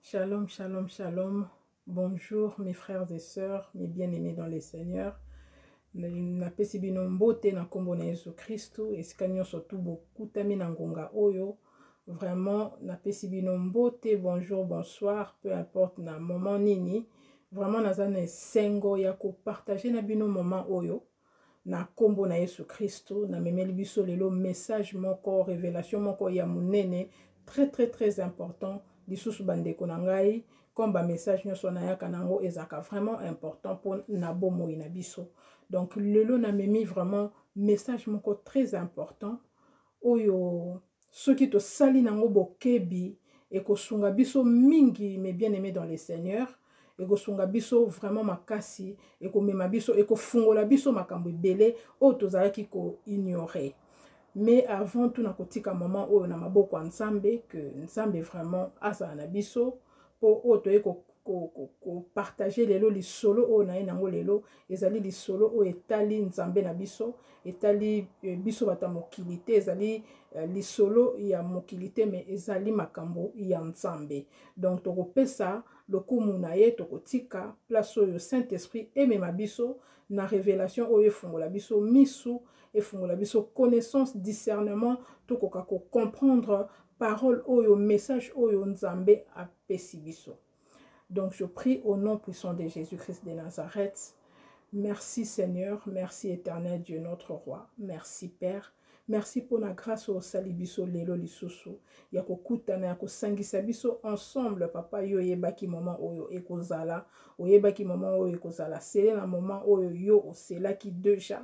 Shalom, shalom, shalom. Bonjour mes frères et sœurs, mes bien-aimés dans le Seigneur. Napesi bino mbote na nkombo na Yesu Kristu, esika nyonso tu bokutami na ngonga oyo. Vraiment napesi bino mbote, bonjour, bonsoir, peu importe na moment nini. Vraiment naza na esengo ya kopartage na bino moment oyo. Na kombo na Yesu Kristu, namemeli biso lelo message moko, revelation moko ya monene, très très très important. Lisusu bandeko na ngai, comme ba message nyonso nayaka nango ezalaka vraiment important mpo na bomoi na biso. Donc lelo namemi vraiment message moko très important oyo soki tosali nango bokebi ekosunga biso mingi, mes bien-aimés dans le Seigneur. Ekosunga biso vraiment makasi, ekomema biso, ekofungola biso makambo ebele oyo tozalaki ko-ignorer. Mais avant tout, nakotika moment oyo na maboko ya Nzambe, que Nzambe vraiment azala na biso po oyo toye kopartage lelo. Lisolo oyo na ye nango lelo ezali lisolo oyo etali Nzambe na biso, etali biso bato ya mokili te, ezali lisolo ya mokili te, mais ezali makambo ya Nzambe. Donc tokopesa lokumu na ye, tokotika place oyo Saint-Esprit emema biso na révélation oyo efungola biso misu, efungola biso connaissance, discernement, tokoka kocomprendre parole oyo, message oyo Nzambe apesi biso. Donc je prie au nom puissant de Jésus-Christ de Nazareth. Merci Seigneur, merci Éternel Dieu notre Roi, merci Père. Merci pour la grâce osali biso lelo lisusu ya kokutana, ya kosangisa biso ensemble. Papa, yo oyebaki moment oyo ekozala, oyebaki moment oyo ekozala sele na moment oyo yo oselaki déjà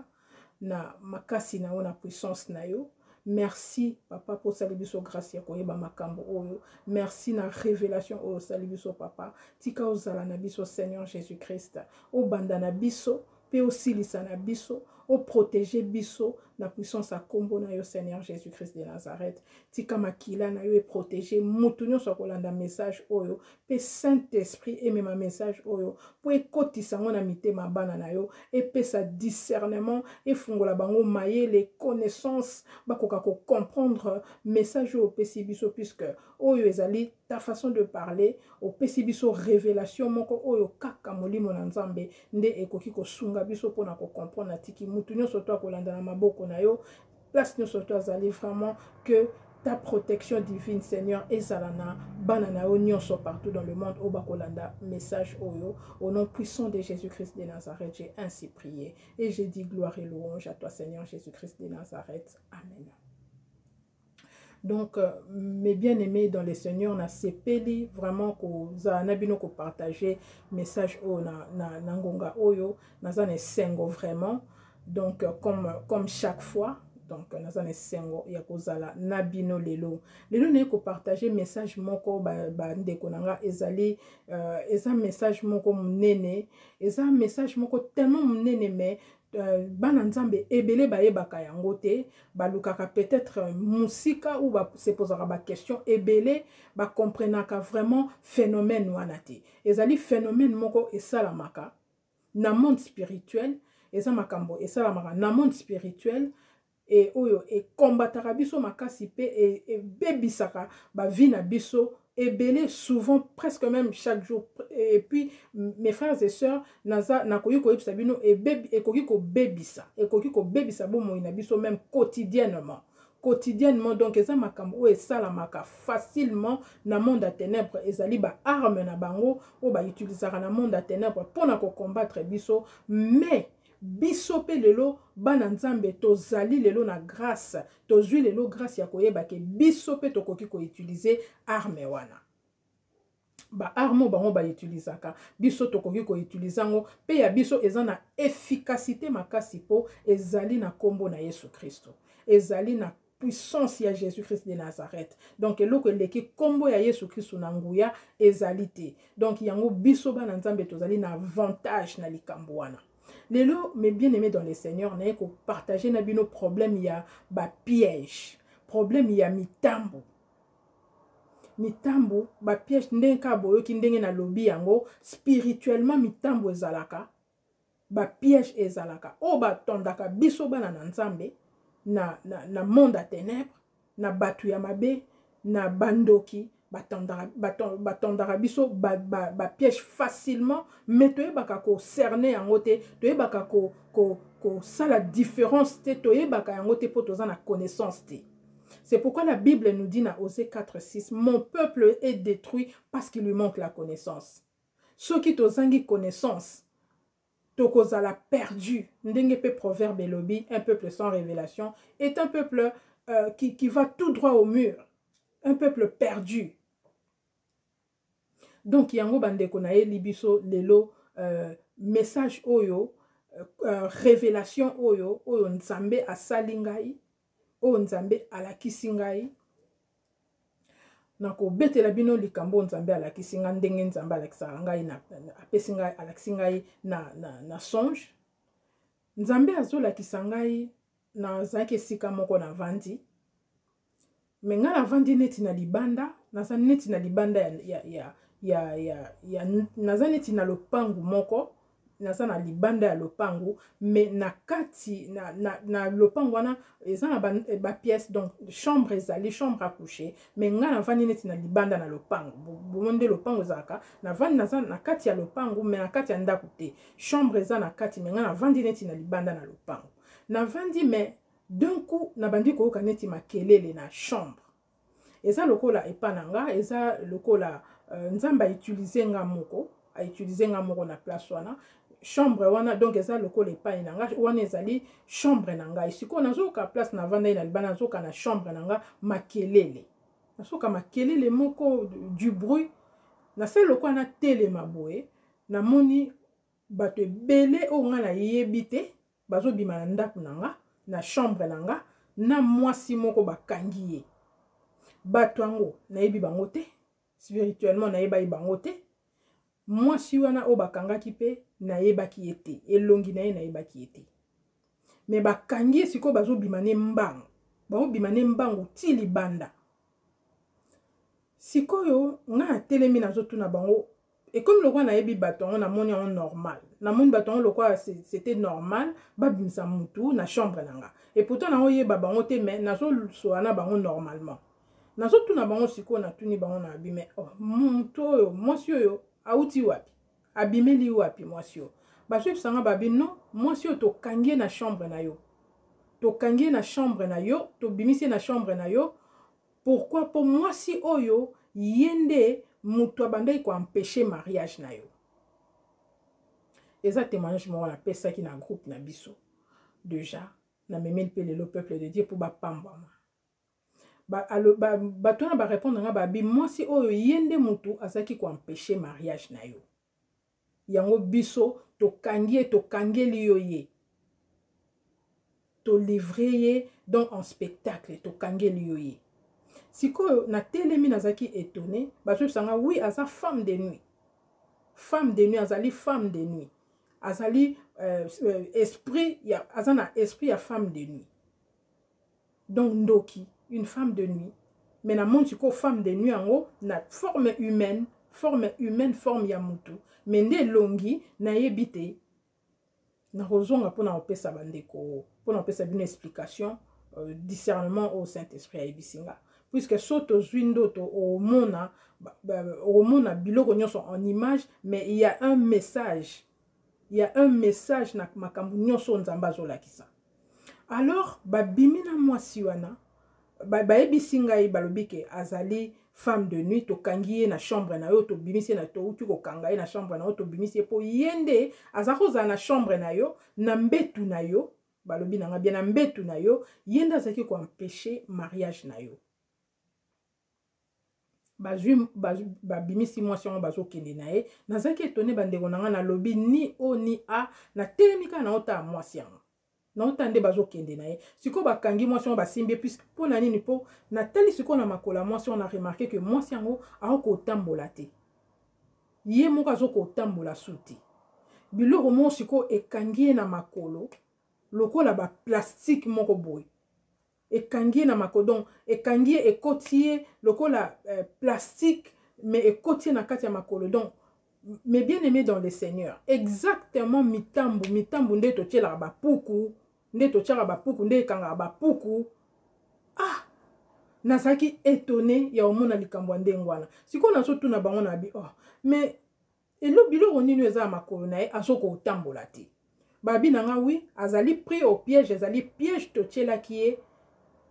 na makasi na yo, na puissance na yo. Merci papa mpo osali biso grâce ya koyeba makambo oyo. Merci na révélation oyo osali biso papa. Tika ozala na biso Seigneur Jésus Christ, obanda na biso mpe osilisa na biso, oprotege biso na puissance ya nkombo na yo Seigneur Jésus Christ de Nazareth. Tika makila na yo eprotege mutu nyonso akolanda message oyo, mpe Saint Esprit emema message oyo mpo ekotisa yango na mitema bana na yo, epesa discernement, efungola bango mayele, connaissance, bakoka kocomprendre message oyo opesi biso, puisque oyo ezali ta façon de parler. Opesi biso révélation moko oyo kaka molimo na Nzambe nde ekoki kosunga biso mpona kocomprendre. Natiki mutu nyonso to akolanda na maboko na yo, place nyonso to azali, vraiment que ta protection divine, Seigneur, ezala na bana na yo nyonso partout dans le monde oyo bakolanda message oyo. Au nom puissant de Jésus-Christ de Nazareth, j'ai ainsi prié et j'ai dit gloire et louange à toi Seigneur Jésus-Christ de Nazareth. Amen. Donc mes bien-aimés dans le Seigneur, nasepeli vraiment kozala na bino, kopartage message oyo na ngonga oyo. Naza na esengo vraiment. Donc comme chaque fois, donc naza na esengo ya kozala na bino lelo. Lelo naye kopartage message moko, bandeko na nga, ezali eza message moko monene, eza message moko tellement monene, mais bana Nzambe ebele bayebaka yango te. Balukaka peut-être mosika ou basepozaka baquestion ebele, bakomprenaka vraiment phénomène wana te. Ezali phénomène moko esalamaka na monde spirituel, eza makambo esalamaka na monde spirituel e oyo ekombataka biso makasi mpe ebebisaka bavie na biso ebele, souvent presque même chaque jour. Et puis mes frères et sœurs, naza nakoki koyebisa bino, ekoki kobebisa bomoi na biso même quotidiennement, quotidiennement. Donc eza makambo oyo esalamaka facilement na monde ya ténèbre. Ezali baarme na bango oyo bautilisaka na monde ya ténèbre mpona kocombattre biso. Mais biso mpe lelo bana Nzambe tozali lelo na grâce, tozwi lelo grâce ya koyeba ke biso mpe tokoki koutilize arme wana. Baarme oyo bango bautilisaka, biso tokoki koutilize yango mpe ya biso eza na efficacité makasi, mpo ezali na nkombo na Yesu Kristo, ezali na puissance ya Jésus-Christ de Nazareth. Donc eloko eleki nkombo ya Yesu Kristo na nguya ezali te. Donc yango biso bana Nzambe tozali na avantage na likambo wana. Lelo, mes bien-aimés dans le Seigneur, naye kopartage na bino problème ya bapiège, problème ya mitambo, mitambo, bapiège. Ndenge kaka boyoki ndenge nalobi yango, spirituellement mitambo ezalaka, bapiège ezalaka oyo batondaka biso bana na Nzambe na monde ya ténèbre, na bato ya mabe, na bandoki. Batandaka biso bapiège facilement, mais toyebaka kocerne yango te, toyebaka kosala différence te, toyebaka yango te mpo toza na connaissance te. C'est pourquoi la Bible nous dit dans Osée 4, 6, mon peuple est détruit parce qu'il lui manque la connaissance. Soki tozangi connaissance, tokozala perdu. Ndenge pe proverbe elobi, un peuple sans révélation est un peuple qui va tout droit au mur. Un peuple perdu. Donc yango bandeko na yeli biso lelo message oyo, révélation oyo, oyo Nzambe asali ngai, oyo Nzambe alakisi ngai. Nakobetela bino likambo Nzambe alakisi ngai, ndenge Nzambe alakisaka ngai na, apesi ngai, alakisi ngai na songe. Nzambe azolakisa ngai, nazalaki esika moko navandi, me ngai navandi neti na libanda, naza neti na libanda ya, naza neti na lopangu moko, naza na libanda ya lopangu, me na kati na lopangu wana eza na ba pièce, donc chambre ezali chambre à coucher, me ngai navandi neti na libanda na lopangu. Bongo nde lopangu ezalaka, navandi naza na kati ya lopangu, me na kati ya ndako te, chambre eza na kati, me ngai navandi neti na libanda na lopangu. Navandi, me d'un coup nabandi koyoka neti makelele na chambre. Eza lokola epa na nga, eza lokola Nzambe autilize nga moko, autilize nga moko na place wana, chambre wana, donc eza lokola epai na nga wana, ezali chambre na ngai. Sikoyo nazoyoka place navandai na libanda, nazoyoka na chambre na nga makelele, nazoyoka makelele moko, du bruit. Nasali lokola natelema boye, namoni bato ebele oyo nga nayebi te bazobima na ndako na nga, na chambre na nga, na mwasi moko bakangi ye. Bato yango nayebi bango te, spirituellement nayebaki bango te. Mwasi wana oyo bakangaki mpe nayebaki ye te, elongi na ye nayebaki ye te, me bakangi ye. Sikoyo bazobima ne mbangu, bazobima ne mbangu ti libanda. Sikoyo ngai natelemi, nazotuna bango, ekomi lokola nayebi bato yango, namoni yango normal, namoni bato yango lokola c'était normal babimisa mutu na chambre na nga, et pourtant naoyeba bango te, mais nazosola na bango normalement, nazotuna bango. Sikoyo natuni bango na abi, mais oh, mutu oyo, mwasi oyo auti wapi, abimeli wapi mwasi oyo? Bazoyebisanga babi, non, mwasi oyo tokangi ye na chambre na yo, tokangi ye na chambre na yo, tobimisi ye na chambre na yo. Pourquoi? Mpo mwasi oyo ye nde moto abandaki koempêche mariage na yo. Eza témoignage moko napesaki na groupe na biso déjà, namemeli mpe lelo peuple de Dieu mpo bapambwama. Bato wana barépondre nga, babi mwasi oyo ye nde motu azalaki koempêche mariage na yo, yango biso tokangi ye, tokangeli yo ye, tolivre ye donc en spectacle, tokangeli yo ye. Sikoyo natelemi, nazalaki étonné. Bazoyebisanga, oui, aza femme de nuit, femme de nuit, azali femme de nuit, azali esprit ya, aza na esprit ya femme de nuit, donc ndoki, une femme de nuit. Mais namoni sikoyo femme de nuit yango na forme humaine, forme humaine, forme ya mutu, mais nde elongi nayebi te. Nakozonga mpona kopesa bandeko, mpona kopesa bino explication, discernement oyo Saint Esprit ayebisi nga, puisque so tozwi ndoto, omona biloko nyonso en image, mais il y a un message, il y a un message na makambo nyonso oyo Nzambe azolakisa. Alors babimi na mwasi wana, bayebisi ngai, balobi ke azali femme de nuit, tokangi ye na chambre na yo, tobimisi ye na, touti kokanga ye na chambre na yo, tobimisi ye mpo ye nde aza kozala na chambre na yo, na mbetu na yo. Balobi na nga bien, na mbetu na yo, ye nde azalaki koempêche mariage na yo. Bazwi, babimisi mwasi yango, bazokende na ye. Nazalaki étonné, bandeko na nga, nalobi ni o ni a, natelemi kaka, naotala mwasi yango, naota nde bazokende na ye. Sikoyo bakangi mwasi yango, basimbi ye, puisque mpo na nini? Mpo natali sikoyo na makolo ya mwasi yango, na remarque ke mwasi yango akokotambola te, ye moko azokotambola su te. Biloko moko sikoyo ekangi ye na makolo, lokola baplastique moko boye ekangi ye na makolo, donc ekangi ye, ekoti ye lokola plastique, mais ekoti ye na kati ya makolo. Donc, mes bien-aimés dans le Seigneur, exactement mitambu, mitambu nde totielaka bapuku, nde totiaka bapuku, nde ekangaka bapuku. Ah, Nazalaki étonné ya komona likambo ya ndenge wana. Sikoyo nazotuna bango na bi, oh, mais elo biloko nini eza ya makolo na ye, azokotambola te? Babi na nga, oui, azali pris au piège. Ezali piège totielaki ye,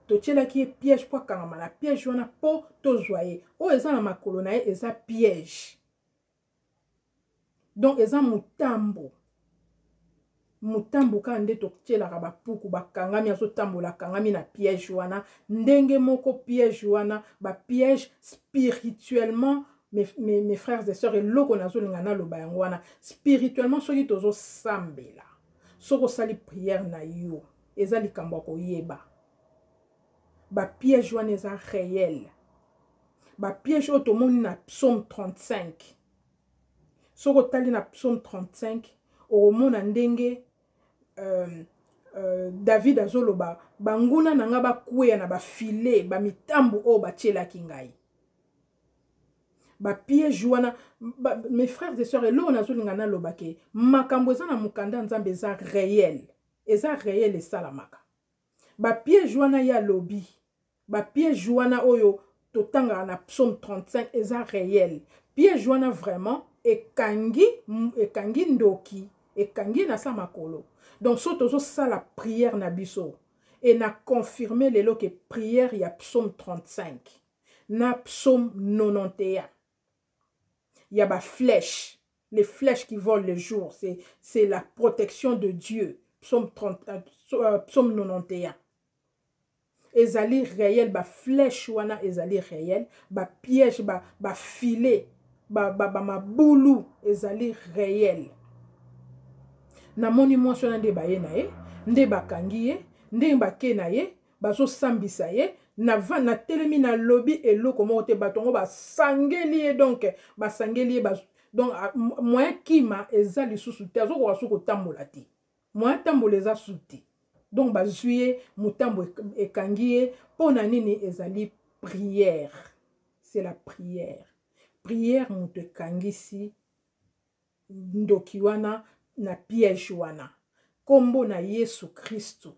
totielaki ye piège mpo akangama na piège wana mpo tozwa ye. Oyo eza na makolo na ye eza piège, donc eza motambo, motambo kaka nde totielaka bapuku. Bakangami, azotambola, akangami na piège wana. Ndenge moko piège wana, bapiège spirituellement, mes frères et sœurs, eloko nazolinga naloba yango wana. Spirituellement, soki tozosambela, soki osali prière na yo, eza likambo ya koyeba bapiège wana eza réel. Bapiège oyo tomoni na Psaume 35, soki otali na Psaume 35, okomona ndenge David azoloba: banguna na nga bakweya na bafile, bamitambo oyo batielaki ngai, bapiège wana ba. Mes frères et sœurs, eloko nazolinga naloba ke makambo eza na mokanda ya Nzambe eza réel, eza réel, esalamaka. Bapiège wana ye alobi, bapiège wana oyo totangaka na Psaume 35, eza réel. Piège wana vraiment ekangi, ekangi ndoki, ekangi na sa makolo. Donc so tozosala prière na biso, e na confirme lelo ke prière ya Psaume 35 na Psaume 91 ya baflèche, les flèches qui volent le jour, c'est la protection de Dieu. Psaume 30, psaume 91 ezali réel. Baflèche wana ezali réel, bapiège, bafilet, bamabulu ezali réel. Namoni mwasi wana nde baye na ye, nde bakangi ye, ndenge bake na ye, bazosambisa ye. Natelemi, nalobi eloko moko te. Bato yango basangeli ye, donc basangeli ye, donc moyen kima eza lisusu te, azokoka su kotambola te, moyen tambola eza su te. Donc bazwi ye, motambo ekangi ye. Mpo na nini? Ezali prière, c'est la prière. Prière moto ekangisi ndoki wana na piège wana. Nkombo na Yesu Kristu.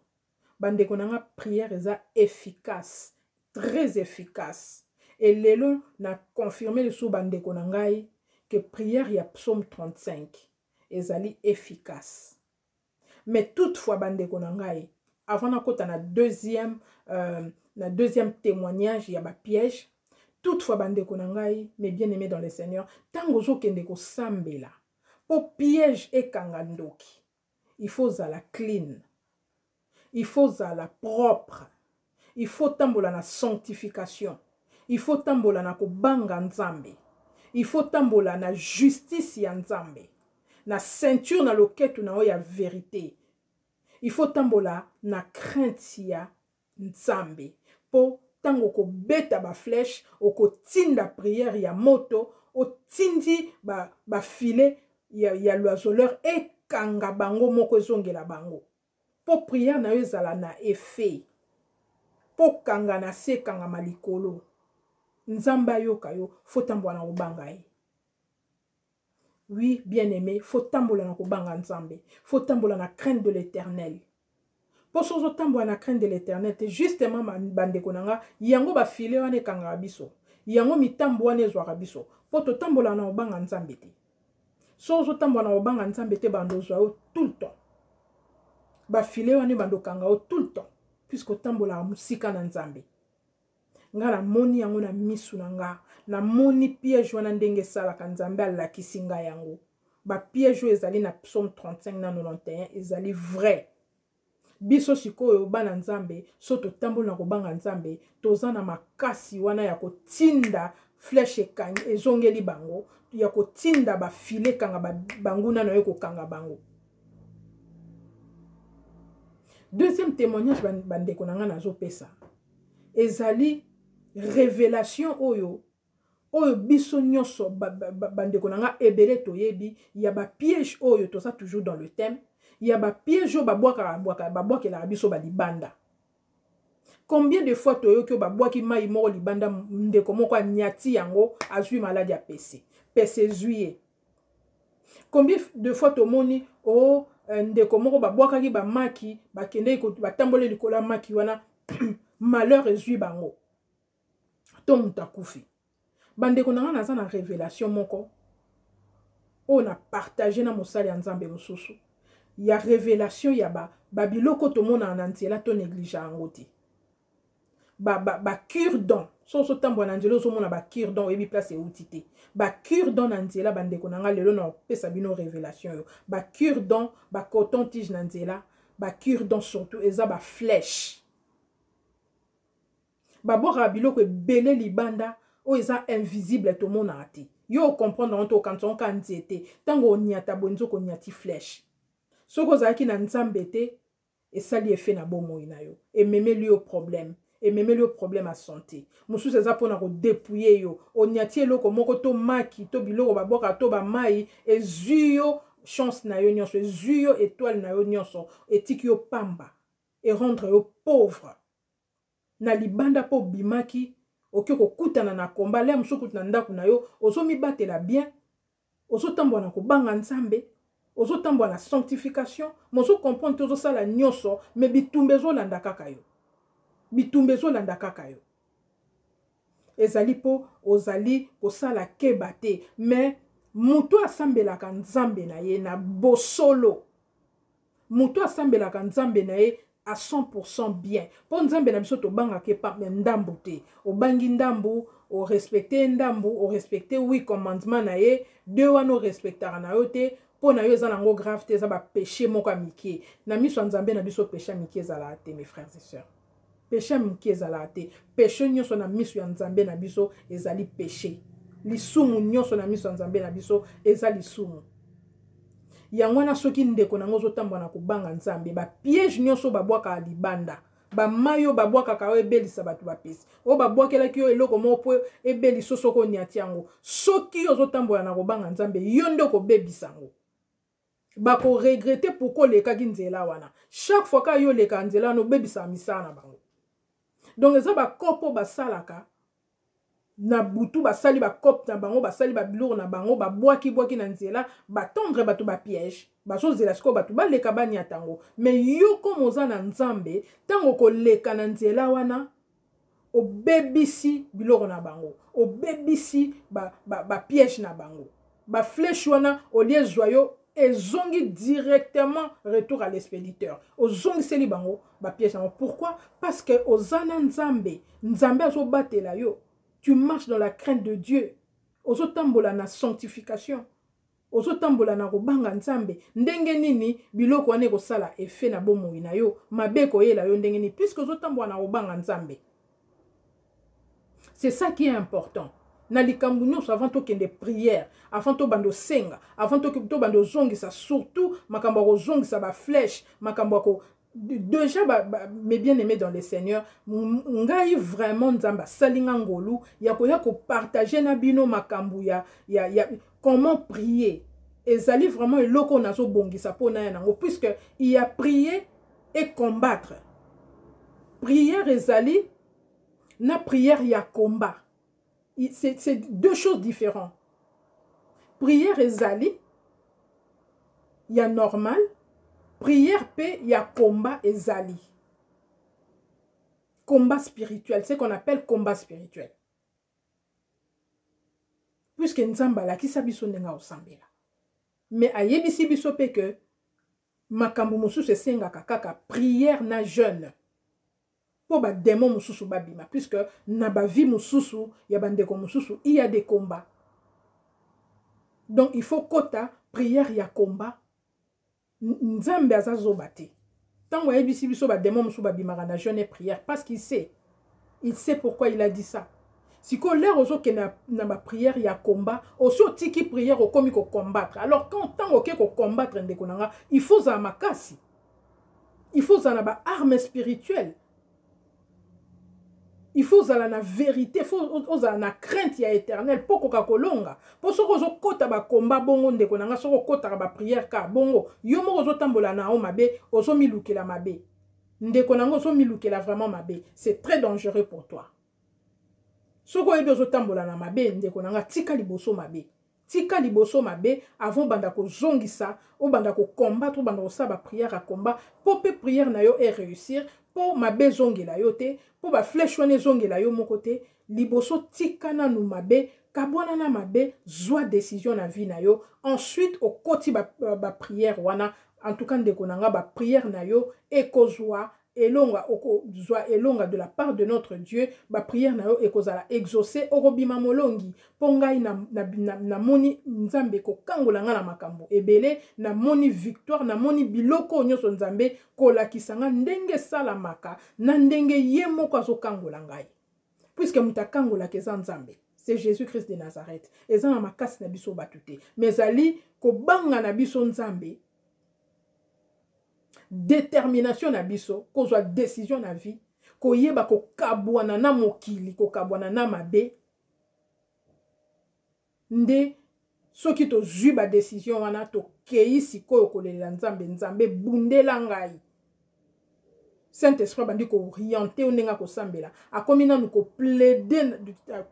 Bandeko na nga, prière eza efficace, très efficace. E lelo na confirme lisusu, bandeko na ngai, ke prière ya Psaume 35 ezali efficace. Mais toutefois, bandeko na ngai, avant nakota na deuxième témoignage ya bapiège, toutefois, bandeko na ngai, mes bien aimés dans le Seigneur, ntango ozokende kosambela mpo piège ekanga ndoki, il faut ozala clean, il faut ozala propre, il faut tambola na sanctification, il faut tambola na kobanga Nzambe, il faut tambola na justice ya Nzambe, na ceinture na loketu na oyo ya vérité. Il faut tambola na crainte ya Nzambe, mpo ntango okobeta baflèche, okotinda prière ya moto, otindi bafile ba ya l'oiseleur, ekanga bango moko, ezongela bango, mpo prière na yo ezala na effet, mpo kanga na se, ekangama likolo, Nzambe ayoka yo. Faut tambola na kobanga ye. Oui, bien aimé, faut tambola na kobanga Nzambe, faut tambola na crainte de l'Éternel. Mpo so ozotambola na crainte de l'Éternel te, justement, bandeko na nga, yango bafile wana ekangaka biso, yango mitambo wana ezwaka biso, mpo totambola na kobanga Nzambe te. So ozotambola na kobanga Nzambe te, bando ozwa yo tout le temps, bafile wana ebanda okanga yo tout le temps, puisque otambolaka mosika na Nzambe. Nga namoni yango na misu na nga, namoni piège wana ndenge esalaka. Nzambe alakisi nga yango. Bapiège oyo ezali na Psaume 35 na 91 ezali vrai. Biso sikoyo bana Nzambe, so totamboli na kobanga Nzambe, toza na makasi wana ya kotinda flèche ezongeli bango, ya kotinda bafile ekanga banguna na yo, kokanga bango. Deuxième témoignage, bandeko na ngai, nazopesa ezali révélation oyo biso nyonso, bandeko na nga ebele, toyebi ya bapiège oyo. Toza toujours dans le thème ya bapiège oyo babwakelaka biso balibanda. Combien de fois toyoki oyo babwaki mai moko libanda, ndeko moko anyati yango, azwi maladi ya pese, pese ezwi ye? Combien de fois tomoni o oh, ndeko moko babwakaki bamaki, bakendeki, batamboli likolo ya maki wana, malheur ezwi bango? To moto akufi. Bandeko na ngai, naza na revelation moko oyo na partage na mosali ya Nzambe mosusu, ya revelation ya babiloko ba tomonaka na nzela, to néglige yango te. Ba cure-dent, so ozotambola na nzela, ozomona ba cure-dent, oyebi place euti te. Ba cure-dent na nzela, bandeko na ngai, lelo na opesa bino révélation oyo. Ba cure-dent, ba coton tige na nzela, ba cure-dent surtout, eza ba flèche. Babwakaka biloko ebele libanda oyo eza invisible, tomonaka te. Yo ocomprendre yango te, okanisa yango kaka nzete. Ntango oniata boye, nzoka oniati flèche. Soki ozalaki na Nzambe te, esali effet na bomoi na yo, ememeli yo problème, ememeli yo problème ya santé. Mosusu eza mpona kodépouiller yo. Oniati eloko moko, to maki, to biloko babwaka, to bamai, ezwi yo chance na yo nyonso, ezwi yo étoile na yo nyonso, etiki yo pamba, erendre yo pauvre na libanda. Mpo obimaki, okoki kokutana na komba le mosusu. Kutu na ndako na yo ozomibatela bien, ozotambola na kobanga Nzambe, ozotambola na sanctification, mais ozocomprendre te, ozosala nyonso, mais bitumba ezolanda kaka yo, bitumba ezolanda kaka yo. Ezali mpo ozali kosala keba te. Mais moto asambelaka Nzambe na ye na bosolo, moto asambelaka Nzambe na ye à 100% bien, mpo Nzambe na biso tobangaka epa ndambu te. Obangi ndambu, orespecte ndambu, orespecte huit commandement na ye, deux wana orespectaka na yo te, mpo na yo eza nango grave te, eza bapéché moko ya mike. Na miso ya Nzambe na biso, péché ya mike ezalaka te, mes frères et sœurs. Péché ya mike ezalaka te. Péché nyonso na miso ya Nzambe na biso ezali péché. Lisumu nyonso na miso ya Nzambe na biso eza lisumu. Yango wana, soki ndeko nango ozotambola na kobanga Nzambe, bapiège nyonso babwakaka libanda, bamai oyo babwakaka oyo ebelisa bato, bapesi oyo babwakelaki yo eloko moko mpo ebelisa, soki oniati yango, soki ozotambola na kobanga Nzambe, yo nde okobebisa yango. Bakoregretter pourquoi olekaki nzela wana. Chaque fois kaka yo olekaka nzela wana, obebisaka misala na bango. Donc eza bakopo basalaka na butu, basali bacope na bango, basali babiloko na bango, babwaki-bwaki na nzela, batendre bato bapiège, bazozela sikoyo bato baleka, baniata yango. Mais yo, comme oza na Nzambe, ntango koleka na nzela wana, obebisi biloko na bango, obebisi bapiège ba, ba na bango. Baflèche wana, olie ezwa yo, ezongi directement, retour à l'expéditeur. Ozongiseli bango bapiège yango. Pourquoi? Parce que oza na Nzambe, Nzambe azobatela yo. Tu marches dans la crainte de Dieu, ozotambola na sanctification, ozotambola na kobanga Nzambe. Ndenge nini biloko wana ekosala effet na bomoi na yo? Mabe ekoyela yo ndenge nini, puisque ozotambola na kobanga Nzambe? C'est ça qui est important na likambo nyonso. Avant tokende prière, avant tobanda osenga, avant tobanda ozongisa, surtout makambo ya kozongisa baflèche, makambo ya ko déjà ba, mes bien-aimés dans le Seigneur, ngai vraiment Nzambe asali nga ngolu ya koya kopartage na bino makambo ya comment prier. Ezali vraiment eloko oyo nazobongisa mpo na ya nango, puisque il y a prier et combattre. Prière ezali na prière ya combat, c'est deux choses différentes. Prière ezali ya normal, prière mpe ya combat ezali, combat spirituel, ce qu'on appelle combat spirituel, puisque Nzambe alakisa biso ndenge akosambela, mais ayebisi biso mpe ke makambo mosusu esengaka kaka prière na jeûne mpo badémon mosusu babima, puisque na bavie mosusu ya bandeko mosusu, il y a des combats. Donc il faut kota prière ya combat. Nzambe aza zoba te. Ntango ayebisi biso badémon mosusu babimaka na jeûne et prière, parce qu'il sait, il sait pourquoi il a dit ça. Sikoyo l'heure ozokende na baprière ya combat, osi otiki prière, okomi kocombattre. Alors quand ntango oke kocombattre, ndeko na nga, il faut ozala makasi, il faut ozala na baarme spirituelle, il faut ozala na vérité, il faut ozala na crainte ya Éternel mpo koka kolonga. Mpo soki ozokɔta bakomba bongo, ndeko na nga, soki okɔtaka baprière ka bongo, yo moko ozotambola na yo mabe, ozomilukela mabe. Ndeko na nga, ozomilukela vraiment mabe, c'est très dangereux pour toi. Soki oyebi ozotambola na mabe, ndeko na nga, tika liboso mabe, tika liboso mabe avant obanda kozongisa, obanda kocombattre, obanda kosala baprière ya combat, mpo mpe prière na yo eréussir, mpo mabe ezongela yo te, mpo baflèche wana ezongela yo moko te. Liboso tika nanu mabe, kabwana na mabe, zwa decision na vie na yo, ensuite okoti ba, ba prière wana. En tout cas ndeko na nga, ba prière na yo ekozwa elonga, okozwa elonga de la part de notre Dieu. Ba prière na yo ekozala exaucé, okobima molongi. Mpo ngai namoni na, na, na Nzambe kokangola ngai na makambo ebele, namoni victoire, namoni biloko oyo nyonso Nzambe kolakisa ngai ndenge esalamaka na ndenge ye moko azokangola ngai, puisque moto akangolaka eza Nzambe, c'est Jésus-Christ de Nazareth. Eza na makasi na biso bato te, mais ezali kobanga na biso Nzambe, détermination na biso, kozwa décision na vie, koyeba kokabwana na mokili, kokabwana na mabe. Nde soki tozwi badécision wana, tokei sikoyo kolelela Nzambe: "Nzambe, bundela ngai." Saint Esprit abandi koorienter yo ndenge akosambela, akomi nanu koplaider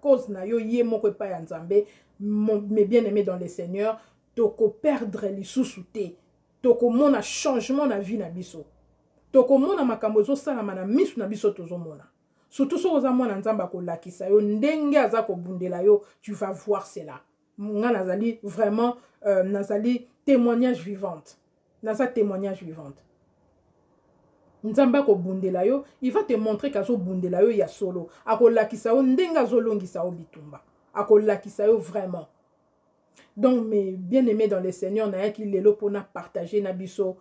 cause na yo ye moko epai ya Nzambe. Mes bien aimé dans le Seigneur, tokoperdre lisusu te, tokomona changement na vie na biso, tokomona makambo ezosalama na miso na biso, tozomona. Surtout soki oza mwana Nzambe, akolakisa yo ndenge aza kobundela yo, tu vas voir cela. Nga nazali vraiment nazali témoignage vivante, naza témoignage vivante. Nzambe akobundela yo, il va te montrer qu'azobundela yo ya solo, akolakisa yo ndenge azolongisa yo bitumba, akolakisa yo vraiment. Donc mes bien aimés dans le Seigneur, nayaki lelo mpona partager na biso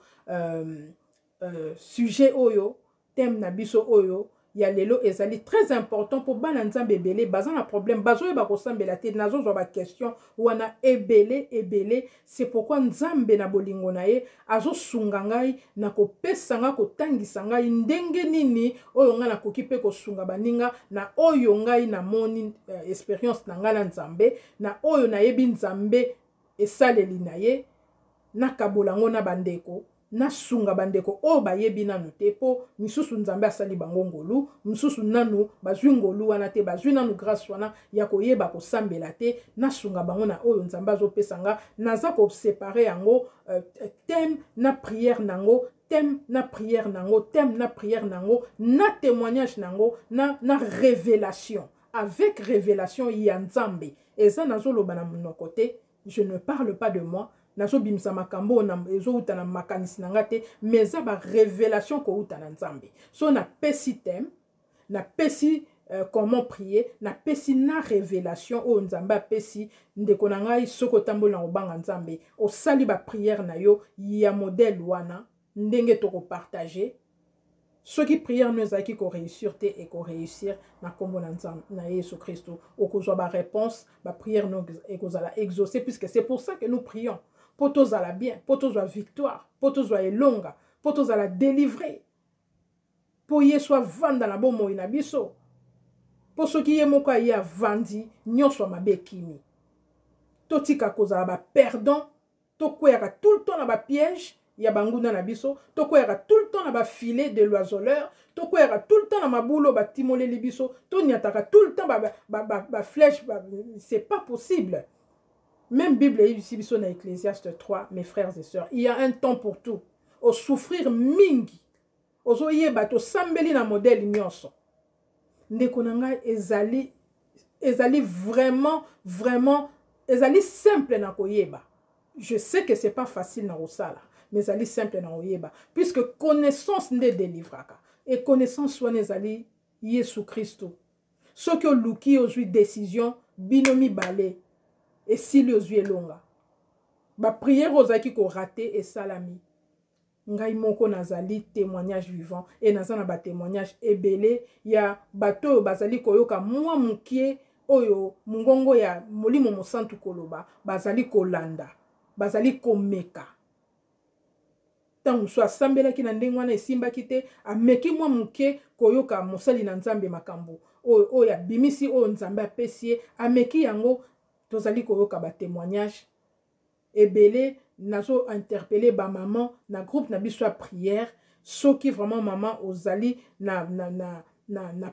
sujet oyo. Thème na biso oyo ya lelo ezali très important mpo bana Nzambe ebele baza na problème, bazoyeba kosambela te. Nazozwa baquestion wana ebele ebele. C'est pourquoi Nzambe na bolingo na ye azosunga ngai na kopesa ngai, kotangisa ngai ndenge nini oyo ngai nakoki mpe kosunga baninga na oyo ngai namoni, expérience na ngai na Nzambe, na oyo nayebi Nzambe esaleli na ye, nakabola yango na bandeko, nasunga bandeko oyo bayebi nanu te. Mpo misusu Nzambe asali bango ngolu, misusu nanu bazwi ngolu wana te, bazwi nanu grâce wana ya koyeba kosambela te. Nasunga bango na oyo Nzambe azopesa nga. Naza koséparer yango, thème na prière nango, thème na prière nango, thème na prière nango, na témoignage nango, na révélation, avec révélation ya Nzambe. Eza nazoloba na monoko te, je ne parle pas de moi, nazobimisa makambo oyo ezowuta na makanisi na nga te, mais eza barévélation kowuta na Nzambe. So napesi thème, napesi comment prier, napesi na révélation oyo Nzambe apesi ndeko na ngai. Soki otamboli na kobanga Nzambe, osali baprière na yo ya modèle wana ndenge tokopartager, soki prière no ezalaki koréussir te, ekoréussir na nkombo na Nzambe na Yesu Kristo. Okozwa baréponse, baprière no ekozala exaucé, puisque c'est pour ça que nous prions, mpo tozala bien, mpo tozwa victoire, mpo tozwa elonga, mpo tozala délivré, mpo Yesu avanda na bomoi na biso. Mpo soki ye moko aye avandi, nyonso ya mabe ekimi. Totika kozala baperdant, tokweyaka tout le temps na bapiège ya banguna na biso, tokweyaka tout le temps na bafilet de l'oiseleur, tokweyaka tout le temps na mabulu oyo batimoleli biso, toniataka tout le temps baflèche ba, ba, ba c'est pas possible. Même Bible eyebisi biso na Ecclésiaste 3, mes frères et sœurs, il y a un temps pour tout. Osouffrir mingi, ozoyeba, tosambeli na modèle nyonso. Ndeko na ngai, ezali vraiment vraiment, ezali simple na koyeba. Je sais que c'est pas facile na kosala, mais ezali simple na koyeba, puisque connaissance nde délivraka, et connaissance wana ezali Yesu Kristo. Soki oluki, ozwi décision, bino mibale esili, ozwi elonga, baprière ozalaki korater esalami. Ngai moko nazali témoignage vivant e naza na batémoignage ebele ya bato oyo bazali koyoka mwa mokie oyo mongongo ya Molimo Mosantu koloba, bazali kolanda, bazali komeka. Ntango mosusu asambelaki na ndenge wana, esimbaki te, ameki mwa moke koyoka mosali na Nzambe, makambo oyo oyo abimisi, oyo Nzambe apesi ye, ameki yango. Tozali koyoka batémoignage ebele. Nazo interpeller bamama na groupe na biso ya prière: soki vraiment mama ozali na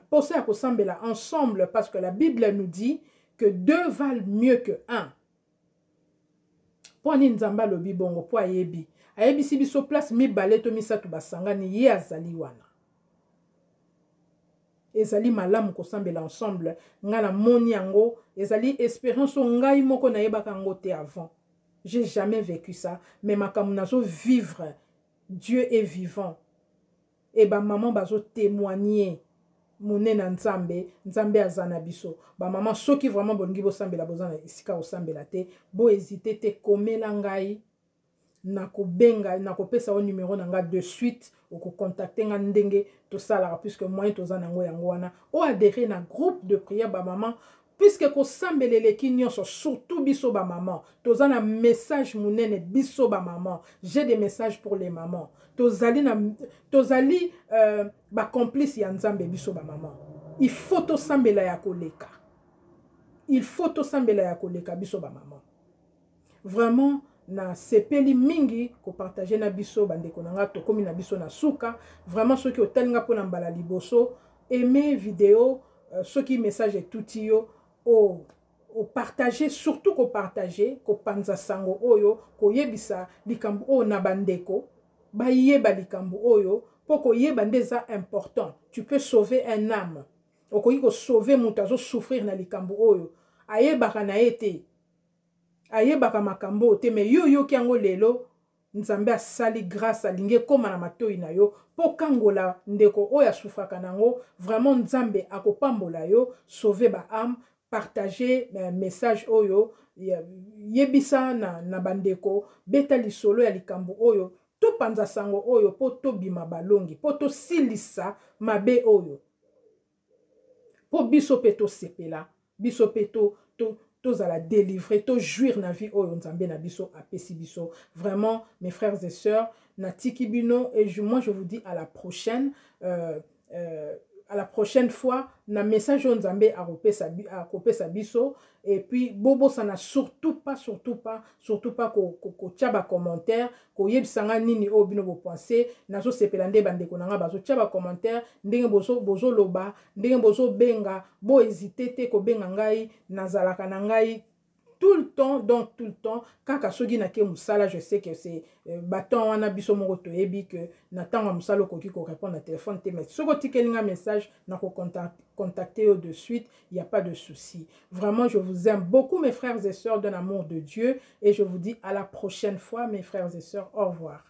posa ya kosambela ensemble, parce que la Bible nous dit que deux valent mieux que un. Mpo ani Nzambe alobi bongo? Mpo ayebi, ayebisi biso place mibale to misato basangani, ye azali wana. Ezali malamu kosambela ensemble. Ngai namoni yango, ezali experience oyo ngai moko nayebaka yango te avant. J'ai jamais vécu ça, mais makambo nazo vivre, Dieu est vivant. Et ba maman bazo témoigner monene na Nzambe, Nzambe aza na biso. Ba maman soki vraiment bolingi bosambela, boza na esika kosambela te, bo hésiter te, komela ngai, nakobenga, nakopesa yo numero na nga de suite, okocontacte nga ndenge tosalaka, puisque moyen toza nango yango wana. O adhérer na groupe de prière ba maman, puisque kosambela eleki nyonso, surtout biso ba maman toza na message monene. Biso ba maman, j'ai des messages pour les mamans. Tozali na tozali ba complice ya Nzambe. Biso ba maman, il faut tosambela ya koleka, il faut tosambela ya koleka, biso ba maman. Vraiment nasepeli mingi kopartager na biso bandeko na nga. Tokomi na biso na suka. Vraiment, soki otali nga mpona mbala liboso, aime video. Soki message etuti yo, opartage, surtout kopartage, kopanza sango oyo, koyebisa likambo oyo na bandeko, bayeba likambo oyo, mpo koyeba nde eza important. Tu peux sauver un âme. Okoki kosauver moto azosouffrir na likambo oyo ayebaka na ye te, ayebaka makambo oyo te. Mais yo oyoki yango lelo, Nzambe asali grâce, alingi ekóma na matoi na yo mpo kangola ndeko oyo asufraka nango. Vraiment, Nzambe akopambola yo. Sauve ba âme, partage message oyo, yebisa na bandeko, beta lisolo ya likambo oyo, topanza sango oyo mpo tobima balongi, mpo tosilisa mabe oyo, mpo biso mpe tosepela, biso mpe tozala délivré, tojouir na vie oyo Nzambe na biso apesi biso. Vraiment, mes frères et sœurs, natiki bino et moi je vous dis à la prochaine, à la prochaine fois na message oyo Nzambe akopesa biso. Et puis bobosana surtout pas, surtout pas, surtout pas kotia bacommentaire, koyebisanga nini oyo bino bopense. Nazosepela nde bandeko na nga bazotia bacommentaire, ndenge bozoloba, ndenge bozobenga. Bohésite te kobenga ngai, nazalaka na ngai tout le temps, donc tout le temps. Kaka soki nake mosala, je sais que c'est batemps wana biso moko toyebi que na ntango ya mosala okoki korépondre na téléphone te, mais soki otikeli nga message, nakocontacter yo de suite, il y a pas de souci. Vraiment, je vous aime beaucoup, mes frères et sœurs, d'un amour de Dieu, et je vous dis à la prochaine fois, mes frères et sœurs. Au revoir.